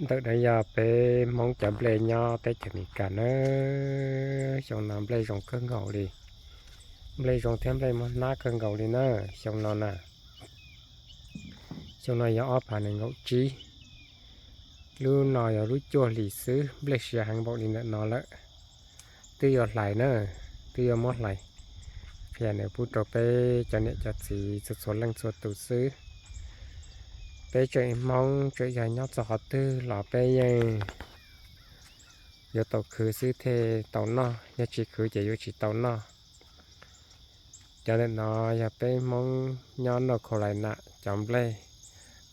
Ntawm no yog peb Hmoob cov nplej nyob teb chaws Amelikas na. Xyoo no nplej zoo kawg nkaus li. Nplej zoo thiab nplej muaj hnab kawg nkaus li na. Xyoo no na, xyoo no yog ob phav nees nkaum tsib. Lub no yog lub cuaj hlis xwb, nplej siav heev npaum li ntawm no lawm. Twb yuav hlais na, twb yuav muab hlais. Qhia nws pub rau peb cov niam cov txiv txhua txhua leej txhua tus xwb. Peb tseem Hmoob tseem yog nyob txog qhov twg los peb yeej yuav tau khwv xwb thiaj tau noj, yog tsis khwv ces yuav tsis tau noj. Cov ntawm no yog peb Hmoob nyob North Carolina cov nplej,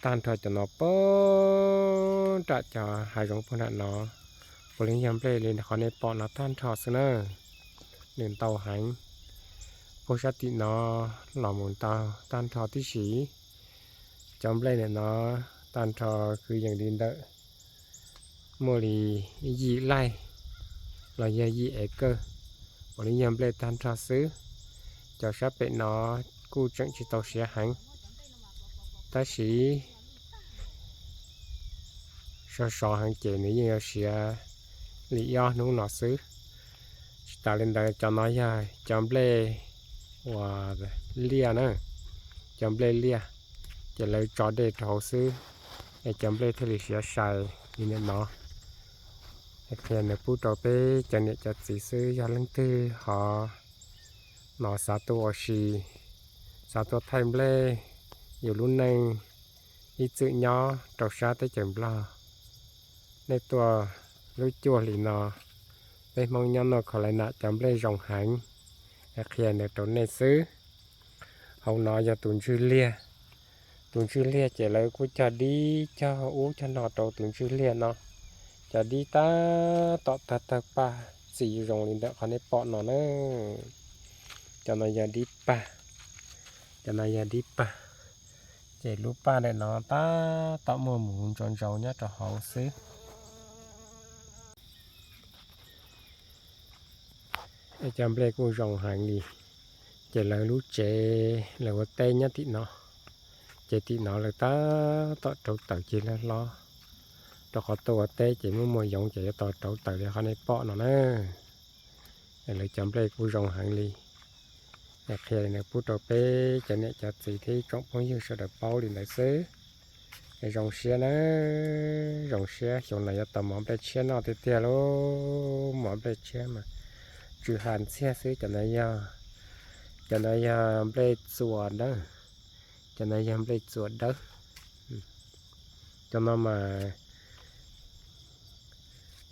tag nrho cov no puag nram cov hav zoov puag nram no, puav leej yog nplej li qhov nej pom no tag nrho xwb na. Nws ntau heev, puag sab tim no los mus ntau tag nrho tib si. Cov nplej ntawm no tag nrho kwv yees li ntawm muaj li yim laij los yog yim ev kawg, puav leej yog nplej tag nrho xwb. Cov sab pem no kuj tseem tsis tau siav heev, tab sis sov sov heev ces nws yeej yuav siav li ob hnub no xwb. Tsis tas li ntawd, cov no yog cov nplej uas liaj na, cov nplej liaj, ces lawv tso dej rau hauv xwb, es cov nplej thiaj li siav sai li ntawm no. Qhia nws pub rau peb cov niam cov txiv xwb, yog leej twg ho no xav tuaj ua si, xav tuaj thaij nplej yus lub neej ib txwm nyob rau sab teb chaws Nplog, nej tuaj lub cuaj hlis no, peb Hmoob nyob North Carolina cov nplej zoo heev. Qhia ntawd rau nej xwb. Hauv no yog tus ntswg liag. Tus ntswg liag ces lawv kuj cog dib cog ub cog no rau tus ntswg liag no. Cov dib tab tom tawg tawg paj txi zoo li ntawm qhov nej pom no na. Cov no yog dib pag, cov no yog dib pag. Ces lub paj ntawm no tab tom muaj mus ntsaus ntsaus nyob rau hauv xwb. Es cov nplej kuj zoo heev li. Ces lawv lub tsev lawv ua teb nyob tim no, ces tim no lawv tab tom rauv taws cig lawv hlob, rau qhov tuaj ua teb ces muaj muaj yoov ces yuav tau rauv taws li qhov nej pom no na. Lawv cov nplej kuj zoo heev li. Qhia li no pub rau peb cov niam cov txiv thiab ib tsoom phooj ywg sawv daws paub li ntawd xwb. Zoo siab na, zoo siab xyoo no yuav tau mov nplej tshiab noj tiag tiag lauj. Mov nplej tshiab mas tsw ha ntxhiab xwb. Cov no yog, cov no yog nplej txuas dawb, cov no yog nplej txuas dawb. Cov no mas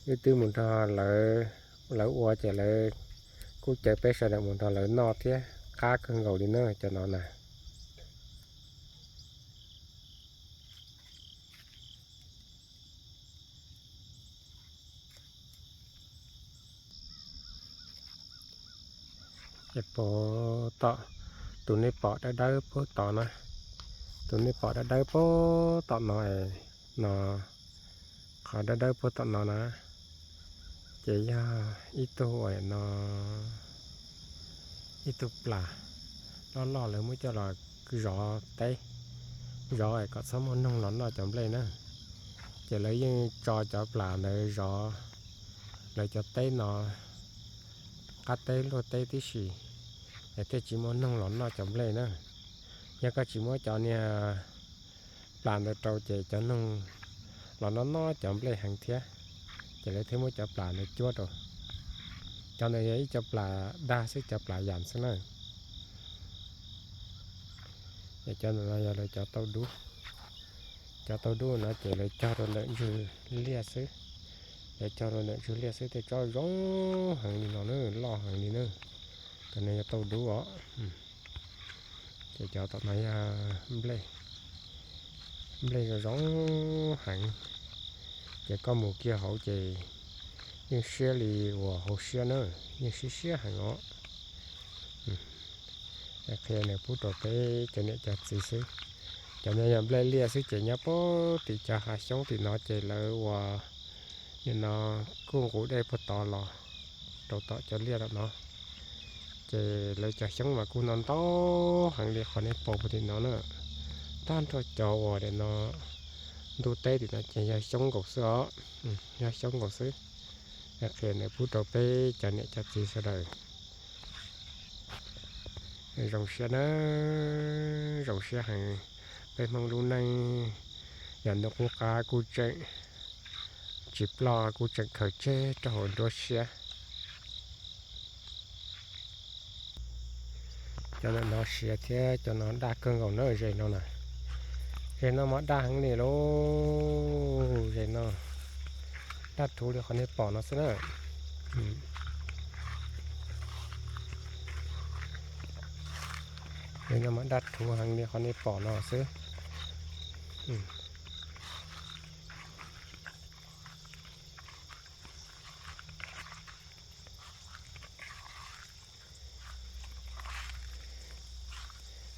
wb twb mus nrog lawv, lawv ua ces lawv kuj caw peb sawv daws mus nrog lawv noj thiab, qab kawg nkaus li na cov no na. Ces puag tom, tus nej pom dawb dawb puag tom na, tus nej pom dawb dawb puag tom no, no, qhov dawb dawb puag tom no na, ces yog ib tug uas no, ib tug plas loj loj lawv muab coj los zov teb, zov kom txhob muaj noog los noj cov nplej na. Ces lawv yeej tso cov plas ntawd zov lawv cov teb no, qab teb luaj teb tib si, es thiaj tsis muaj noog los noj cov nplej na. Yog koj tsis muab cov niag plas ntawd rau ces cov noog los noj noj cov nplej heev thiab, ces lawv thiaj muab cov plas ntawd cuab rau. Cov ntawd yog ib co plas dag xwb, cov plas yas xwb na. Es cov ntawm no yog lawv cov tauj dub. Cov tauj dub no ces lawv cog rau ntawm ntswg liaj xwb. Lawv cog rau ntawm ntswg liaj xwb tej tsob zoo heev li no na, loj heev li na. Cov no yog tauj dub os. Ces cov tom no yog nplej, nplej zoo zoo heev. Ces koj mus kiag hauv ces yeej siab li uas hauv siab na, yeej siab siab heev os. Qhia nws pub rau peb cov niam cov txiv xwb. Cov no yog nplej liaj xwb ces nyob puag tim cov hav xyoob tim no ces lawv uas nim no kuj nqus dej puag tod los rau tom cov liaj tom no. Ces lawv cov xyoob mas kuj no ntau heev li qhov nej pom puag tim no na. Tag nrho cov uas nim no Ntuj teb tim no ces yog xyoob nkaus xwb os, yog xyoob nkaus xwb. Qhia ntawm pub rau peb cov niam cov txiv sawv daws zoo siab na, zoo siab heev. Peb Hmoob lub neej yog ntuj qub qab kuj tseem tsis ploj, kuj tseem khaws tseg rau hauv nruab siab. Cov ntawm no siav thiab cov no daj kawg nkaus na, zes no na. Zes no mas daj heev li lauj, zes no daj rhuv li qhov nej pom no xwb na. Zes no mas daj rhuv heev li qhov nej pom no xwb.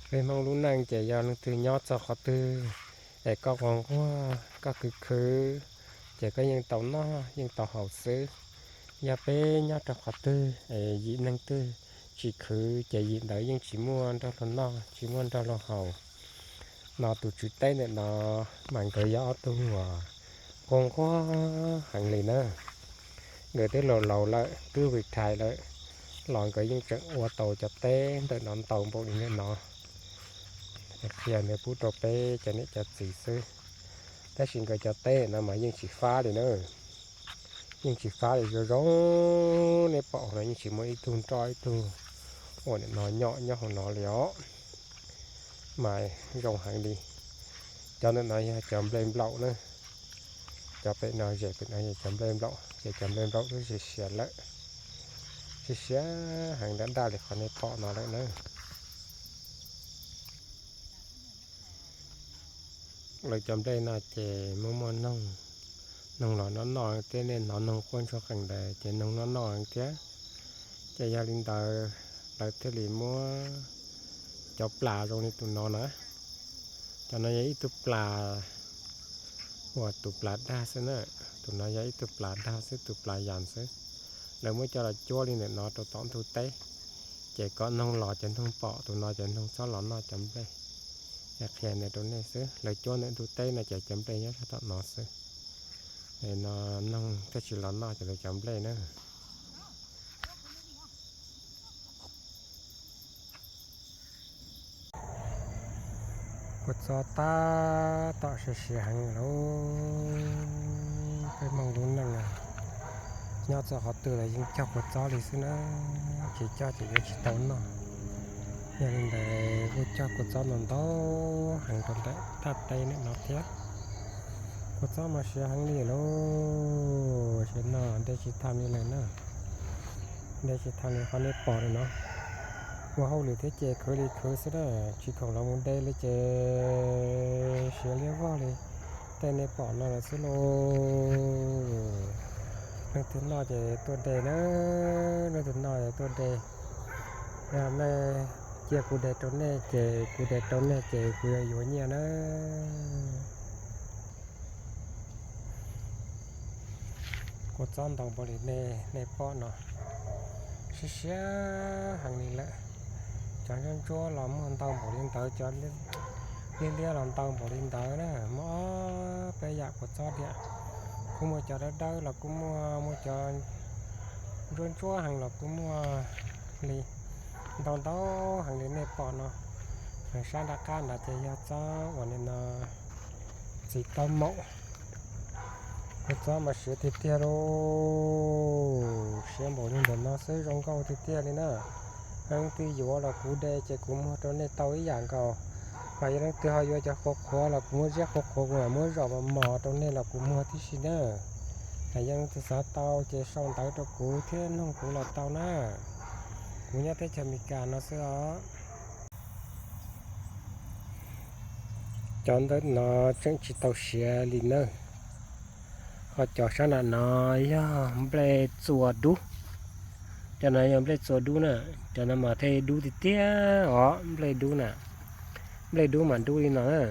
Peb Hmoob lub neej ces yog leej twg nyob txog qhov twg es koj quaj nquag koj khwv khwv ces koj yeej tau noj yeej tau haus xwb. Yog peb nyob rau qhov twg es yim neeg twg tsis khwv ces yim ntawd yeej tsis muaj nrog luag noj tsis muaj nrog luag haus. No tus tswv teb ntawm no mas nkawd yog ob tug uas quaj nquag heev li na. Nkawd twb laus laus lawm twb retire lawm los nkawd yeej tseem ua tau cov teb ntawm no ntau npaum li ntawm no. Qhia ntawd pub rau peb cov niam cov txiv xwb, tab sis nkawd cov teb no mas yeej tsis fab li na. Yeej tsis fab li, zoo zoo nej pom no yeej tsis muaj ib tug nroj ib tug ua nim no nyom nyob hauv no li os. Mas zoo heev li. Cov ntawm no yog cov nplej nplaum na. Cov pem no zem pem no yog cov nplej nplaum ces cov nplej nplaum twb siav siav lawm, siav siav heev daj daj li qhov nej pom no lawm na. Lawv cov nplej no ces muaj muaj noog, noog los noj noj thiab, nej hnov noog quaj ntsuag qees ntawd ces noog noj noj thiab. Ces yog li ntawd lawv thiaj li muab cov plas zoo li tus no na. Cov no yog ib tug plas uas tus plas dag xwb na. Tus no yog ib tug plas dag xwb, tus plas yas xwb. Lawv muab coj los cuab li ntawm no rau tom ntug teb, ces kom noog los ces noog pom, tus no ces noog txhob los noj cov nplej. Qhia ntawd rau nej xwb, lawv cuab ntawm ntug teb no ces cov nplej nyob sab tom no xwb. No noog thiaj tsis los noj ces lawv cov nplej na. Kua txob tab tom siav siav heev lauj. Peb Hmoob lub neej nyob txog qhov twg los yeej cog kua txob li xwb na, tsis cog ces yuav tsis tau noj. Yog li ntawd kuj cog kua txob ntau ntau heev rau ntawm thaj teb ntawm no thiab. Kua txob mas siav heev li lauj, siav no dej tsis tham li lawm na. Dej tsis tham li qhov nej pom lawm no. Ua hauj lwm thiab ces khwv li khwv xwb na, tsis khoom los mus de li ces siav liab vog li tej nej pom no lawm xwb lauj. Leej twg noj ces tuaj de na, leej twg noj ces tuaj de. Yog nej cia kuv de rau nej ces kuv de rau nej ces kuv yuav yuav nyiaj na. Kua txob ntau npaum li nej pom no, siav siav heev li lawm. Cov ntsuab ntsuab los muaj ntau npaum li ntawd, cov liab liab los ntau npaum li ntawd na, muaj ob peb yam kua txob diam. Kuj muaj cov dawb dawb los kuj muaj, muaj cov ntsuab ntsuab heev los kuj muaj li. Ntau ntau heev li nej pom no. Sab nram qab nrad ces yog txob uas nim no txiv taub maum. Kua txob mas siav tiag tiag lauj, siav npaum li ntawm no xwb zoo nkauj tiag tiag li na. Leej twg yuav los kuv de ces kuv muag rau nej tau ib yam nkaus. Hos yog leej twg ho yuav cov qhuav qhuav los kuv muab ziab qhuav qhuav, kuv mam muab zom mos mos rau nej los kuv muag tib si na. Hos yog leej twg xav tau ces sau ntawv rau kuv thiab noog kuv los tau na. Kuv nyob teb chaws Amelikas no xwb os. Cov ntawm no tseem tsis tau siav li na. Ho cov sab nram no yog nplej txua dub. Cov no yog nplej txua dub na. Cov no mas thiaj dub tiag tiag os, nplej dub na. Nplej dub mas dub li no na.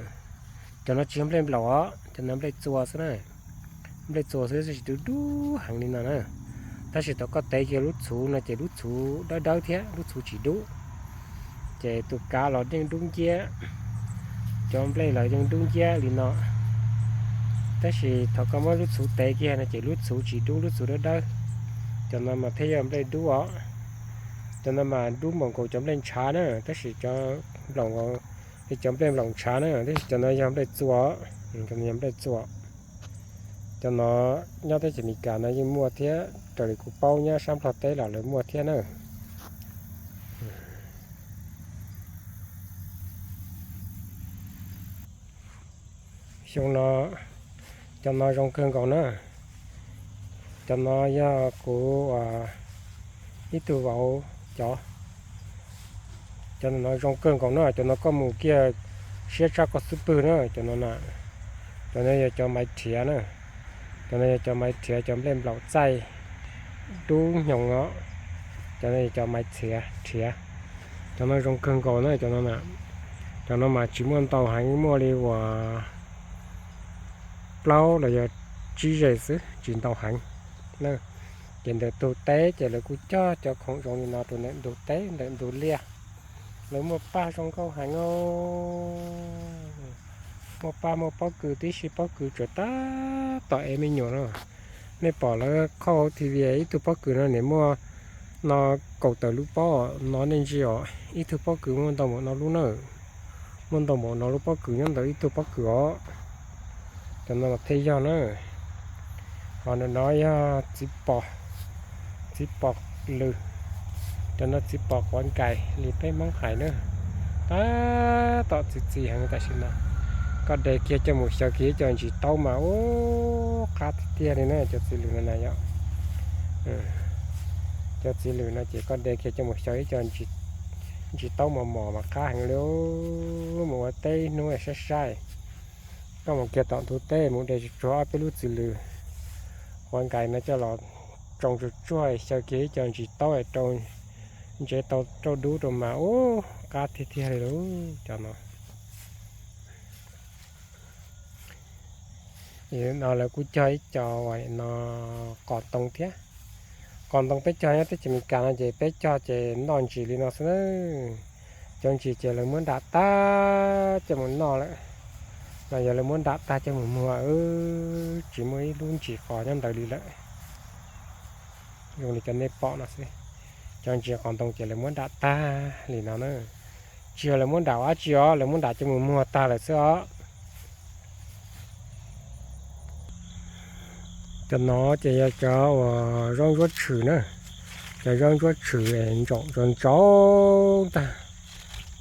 Cov no tsis yog nplej nplaum os, cov no nplej txua xwb na. Nplej txua xwb tsis dub dub heev li no na. Tab sis thaum koj tev kiag lub txhuv no ces lub txhuv dawb dawb thiab, lub txhuv tsis dub. Ces tus kav los yeej dub nciab, cov nplej los yeej dub nciab li no. Tab sis thaum koj muab lub txhuv tev kiag no ces lub txhuv tsis dub, lub txhuv dawb dawb. Cov no mas thiaj yog nplej dub os. Cov no mas dub npaum nkaus cov nplej ntshav na, tab sis cov nploum, cov nplej nploum ntshav na, tab sis cov no yog nplej txua, cov no yog nplej txua. Cov no nyob teb chaws Amelikas no yeej muaj thiab, raws li kuv paub nyob sab Nplog teb los lawv muaj thiab na. Xyoo no cov no zoo kawg nkaus na. Cov no yog kuv ib tug vauv cov. Cov no zoo kawg nkaus na, cov no koj mus kiag siab tshaj koj xub pwg na, cov no na. Cov no yog cov maiv rhiav na. Cov no yog cov maiv rhiav, cov nplej nplaum txaij dub hnyoo os. Cov no yog cov maiv txhiav rhiav. Cov no zoo kawg nkaus na cov no na. Cov no mas tsis muaj ntau heev, muaj li uas plaub los yog tsib zeg xwb, tsis ntau heev na. Ces ntawm ntug teb ces lawv kuj cog cov khoom zoo li no rau ntawm ntug teb ntawm ntug liaj. Lawv muaj paj zoo nkauj heev os. Muaj paj muaj pob kws tib si, pob kws tseem tab tom ev me nyuam no. Nej pom lawv qhauj hauv T V ib tug pob kws no nim muaj no kaum tawm lub pob no nej ntsia os, ib tug pob kws muaj ntau npaum no lub na. Muaj ntau npaum no lub pob kws nyob ntawm ib tug pob kws os. Cov no mas thiaj yog na. Ho ntawm no yog txiv pos, txiv pos lws. Cov no txiv pos quav nkais li peb Hmoob hais na. Tab tom txi txiv heev tam sim no. Koj de kiag coj mus xyaw kiag ib co ntsis taub mas ub qab tiag tiag li na cov txiv lws no na yom. Cov txiv lws no ces koj de kiag coj mus xyaw ib co ntsis taub mos mos mas qab heev li. Mus ua teb ib hnub saib saib. Koj mus kiag tom ntug teb mus de tsuag ob peb lub txiv lws quav nkais no coj los tsoo tsuag tsuag xyaw kiag ib co ntsis taub rau ntsev tau rau dub rau mas ub qab tiag tiag li lauj cov no. No lawv kuj cog ib co no qos ntoo thiab. Qos ntoo peb cog nyob teb chaws Amelikas no ces peb cog ces noj ntsis li no xwb na. Cov ntsis ces lawv muab nram tag coj mus noj lawm. No yog lawv muab nram tag coj mus muag, tsis muaj ib lub ntsis qos nyob ntawd li lawm. Zoo li cov nej pom no xwb. Cov ntsis qos ntoo ces lawv muab nram tag li no na. Tsis yog lawv muab nram ua dab tsi os, lawv muab nram coj mus muag tag lawm xwb os. Cov no ces yog cov uas zaub ntsuab tshwm na. Cov zaub ntsuab tshwm ntsaum ntsaum ntag.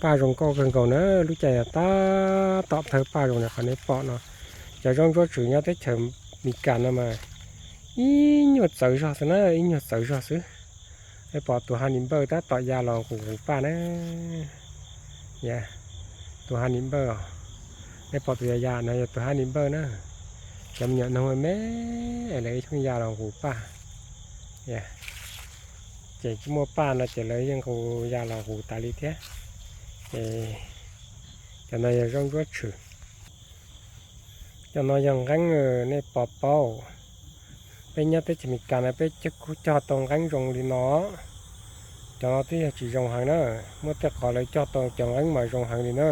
Paj zoo nkauj kawg nkaus na, lub caij tab tom thawb paj zoo li qhov nej pom no. Cov zaub ntsuab tshwm nyob teb chaws Amelikas no mas ib nyuag txawv zog xwb na, ib nyuag txawv zog xwb. Nej pom tus honey bird tab tom ya los nqus nqus paj na. Tus honey bird os. Nej pom tus ya ya no yog tus honey bird na. Cov me nyuam noog me es lawv ib xyoos ya los nqus paj. Ces tsis muaj paj no ces lawv yeej nqus ya los nqus tas li thiab. Ces cov no yog zaub ntsuab tshwm. Cov no yog nqeeb, nej pom paub. Peb nyob teb chaws Amelikas no peb kuj cog tau nqeeb zoo li no. Cov no twb yog tsis zoo heev na. Muaj tej qhov lawv cog tau cov nqeeb mas zoo heev li na.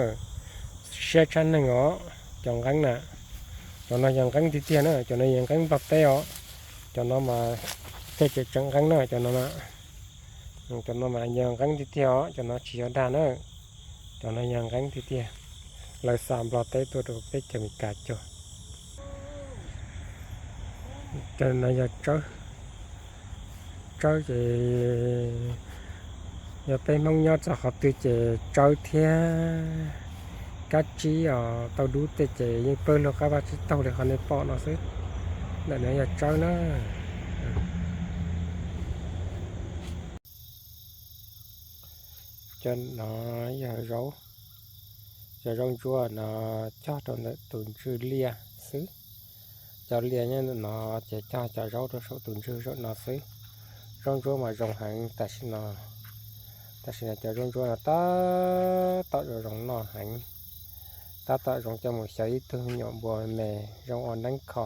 Siab tshaj neeg os, cov nqeeb na. Cov no yog nqeeb tiag tiag na, cov no yog nqeeb Nplog teb os. Cov no mas tej tseem tseem nqeeb na, cov no na. Cov no mas yog nqeeb tiag tiag os, cov no tsis yog dag na. Cov no yog nqeeb tiag tiag. Lawv xa Nplog teb tuaj rau peb chaws Amelikas cog. Cov no yog tsawb. Tsawb ces yog peb Hmoob nyob txog qhov twg ces tsawb thiab kab tsib os, tau dub tej ces yeej pawg lug qab vaj tsib taug li qhov nej pom no xwb. Ntawm no yog tsawb na. Cov no yog zaub, cov zaub ntsuab no cog rau ntawm tus ntswj liaj xwb. Cov liaj nyob ntawm no ces cog cov zaub rau saum tus ntswj zaum no xwb. Zaub ntsuab mas zoo heev tam sim no. Tam sim no cov zaub ntsuab no tab tom zoo zoo noj heev. Tab tom zoo coj mus xyaw ib tug me nyuam npua me zoo ua neeb kho.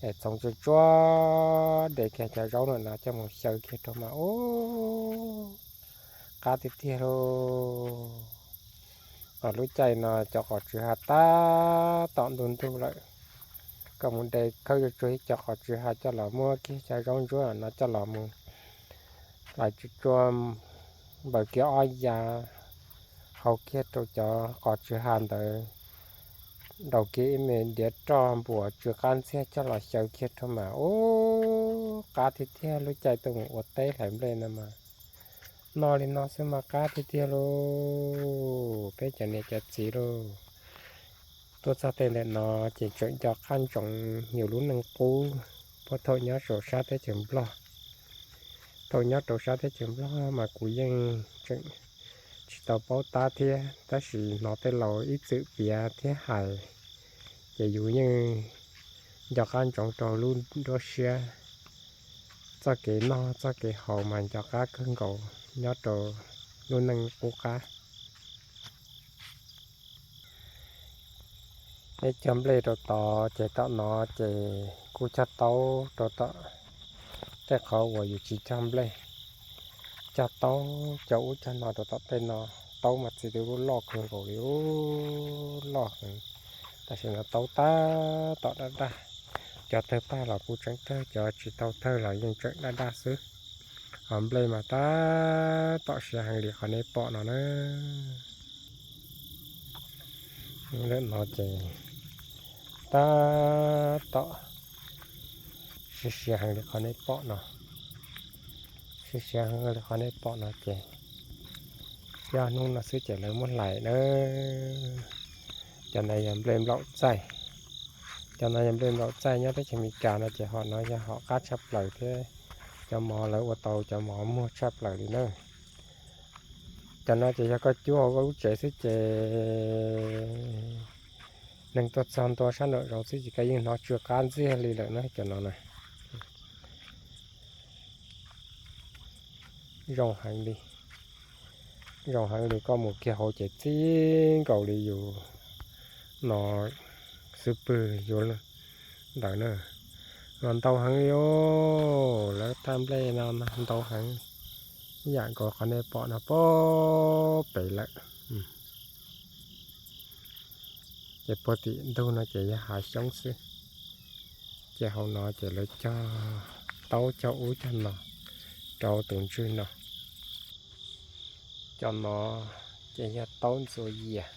Es txhoov tsuag tsuag de kiag cov zaub no no coj mus xyaw kiag rau mas ub qab tiag tiag lauj. Lub caij no cov qos tswv ha tab tom ntug ntug lawm. Koj mus de khawb tsuag tsuag ib co qos tsw ha coj los muab kiag cov zaub ntsuab no coj los mus hlais tsuag tsuag npaws kiag ob yav, hau kiag rau cov qos tsw ha ntawd, ntaus kiag ib me diav roj npuas tsw qab ntxiag coj los xyaw kiag rau mas ub, qab tiag tiag lub caij tuaj mus ua teb hlais nplej no mas noj li no xwb mas qab tiag tiag lauj. Peb cov niam cov txiv lauj, tuaj txog tej ntawm no ces tseem nco qab ntsoov yus lub neej qub puag thaum nyob rau sab teb chaws Nplog. Thaum nyob rau sab teb chaws Nplog mas kuv yeej tseem tsis tau paub tab thiab, tab sis hnov tej laus ib txwm piav thiab hais, ces yus yeej nco qab ntsoov rau lub nruab siab txoj kev noj txoj kev haus mas nco qab kawg nkaus nyob rau lub neej qub qab. Peb cog nplej rau tod ces tom no ces kuj cog taub rau tom tej qhov uas yus tsis cog nplej. Cog taub cog ub cog no rau tom tej no, taub mas txi tu lub loj kawg nkaus li, loj heev. Tam sim no taub tab tom daj daj, cov tawg paj los kuj tseem tawg, cov tsis tau tawg los yeej tseem daj daj xwb. Ho nplej mas tab tom siav heev li qhov nej pom no na. Lawm no ces tab tom siav siav heev li qhov nej pom no. Siav siav heev li qhov nej pom no ces yog hnub no xwb ces lawv muab hlais na. Cov no yog nplej nplaum txaij. Cov no yog nplej nplaum txaij nyob teb chaws Amelikas no ces hom no yog hom qab tshaj plaws thiab cov mov lawv ua tau cov mov muag tshaj plaws li na. Cov no ces yog koj cuab hauv koj lub tsev xwb ces neeg tuaj txog ntua sab nraum zoov xwb ces koj yeej hnov tsw qab ntxiag li lawm na cov no na. Zoo heev li, zoo heev li, koj mus kiag hauv ces txi nkaus li yus no xub pwg yuav ntawd na. Mas ntau heev li os, lawv thaj nplej no ntau heev, ib yam nkaus qhov nej pom no puag pem lawm. Ces puag tim ntug no ces yog hav xyoob xwb. Ces hauv no ces lawv cog taub cog ub cog no rau tus ntswg no. Cov no ces yog taub ntxuas yias,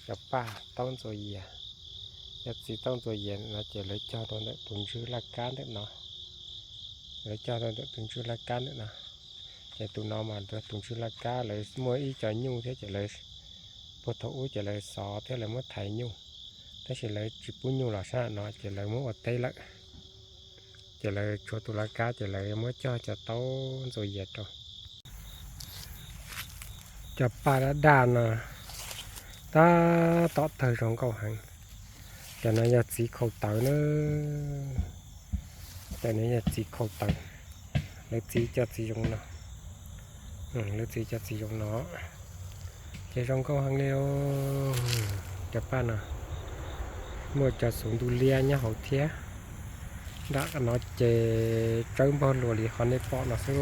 cov paj taub ntxuas yias, cov txiv taub ntxuas yias no ces lawv cog rau ntawm tus ntswg laj kab ntawm no. Lawv cog rau ntawm tus ntswg laj kab ntawm no. Ces tus no mas tus ntswg laj kab lawv muaj ib co nyuj thiab ces lawv puag thaum ub ces lawv xov thiab lawv muab thaiv nyuj, tab sis lawv tsis pub nyuj los sab no ces lawv muab ua teb lawm. Ces lawv tshuav tus laj kab ces lawv muab cog cov taub ntxuas yias rau. Cov paj daj daj no tab tom tawg zoo nkauj heev. Cov no yog txiv khau tawv na. Cov no yog txiv khau tawv. Lawv txiv cov txiv zoo no. Lawv txiv cov txiv zoo no ces zoo nkauj heev li. Cov paj no muaj cov xuv ntuj liab nyob hauv thiab. Nram no ces tsawb npog luas li qhov nej pom no xwb.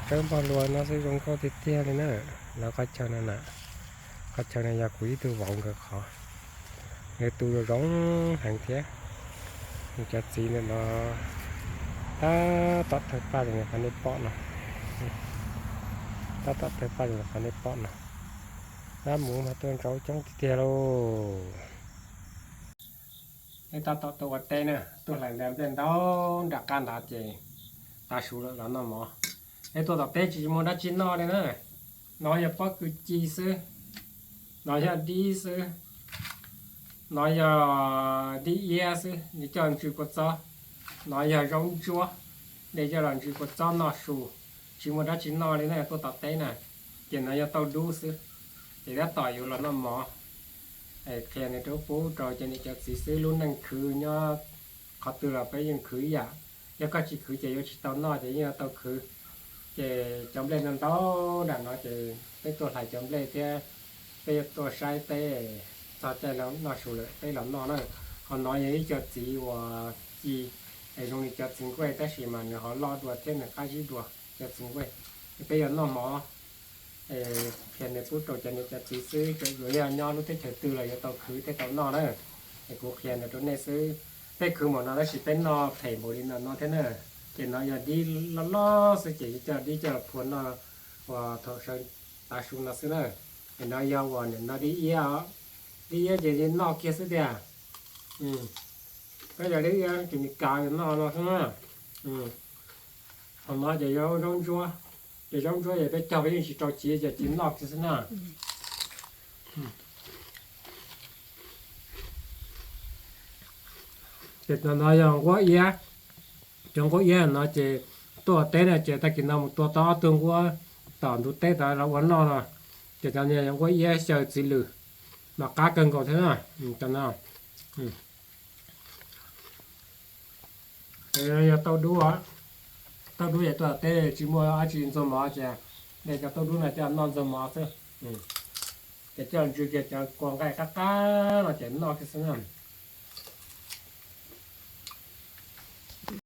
Tsawb npog luas no xwb zoo nkauj tiag tiag li na. Lawv qhov chaw no na, qhov chaw no yog kuv ib tug vauv nkawd qhov, nkawd tu zoo zoo heev thiab. Nws cov txiv ntawm no tab tom tawg paj zoo li qhov nej pom no. Tab tom tawg paj zoo li qhov nej pom no. Dab mus mas tuaj ntsauv coob tiag tiag lauj. Peb tab tom tuaj ua teb na, tuaj hlais nplej ntau nram qab nrad ces tav su lawm los noj mov. Peb tuaj tom teb tsis muaj dab tsi noj li na. No yog pob kws ci xwb, no yog dib xwb, no yog dib iab xwb, nws coj ntsw kua txob, no yog zaub ntsuab, de coj los ntsw kua txob noj su, tsis muaj dab tsi noj li na tuaj tom teb na. Ces no yog tauj dub xwb, ces tab tom yuav los noj mov. Qhia nws rau pub rau cov niam cov txiv xwb, lub neej khwv nyob qhov twg los peb yeej khwv ib yam. Yog koj tsis khwv ces yuav tsis tau noj ces yeej yuav tau khwv. Ces cov nplej no ntau nram no ces peb tuaj hlais cov nplej thiab peb yuav tuaj saib teb, txog caij noj su lawm peb los noj na. Qhov no yog ib co txiv uas ci, es zoo li cov txiv nkuaj tab sis mas nws ho loj dua thiab nws qab zib dua cov txiv nkuaj. Peb yuav noj mov, qhia nws pub rau cov niam cov txiv xwb, tseem yuav yog nyob lub teb chaws twg los yuav tau khwv thiab tau noj na. Es kuv qhia no rau nej xwb. Peb khwv npaum no tab sis peb noj phem npaum li no no thiab na. Ces no yog dib loj loj xwb ces coj dib coj phua noj uas thaum sawv tav su no xwb na. Es no yog uas nim no dib iab, dib iab ces noj kiag xwb tiag. Peb cov dib iab ces nws kav noj no xwb na. Hauv no ces yog zaub ntsuab, ces zaub ntsuab ces peb cog peb yeej tsis rau civ ces cia noj kiag xwb na. Ces no yog nquab iab, cov nquab iab no ces tuaj teb no ces tag kis no mus tua tau ob tug nquab tom ntug teb tod los ua noj no. Ces cov no yog nquab iab xyaw txiv lws, mas qab kawg nkaus thiab na. Cov no yog tauj dub, tauj dub ces tuaj teb tsis muaj dab tsi ntxuag mov ces de cov tauj dub no coj noj ntxuag mov xwb. Ces coj ntsw kiag cov kua nqaij qab qab no ces noj kiag xwb na.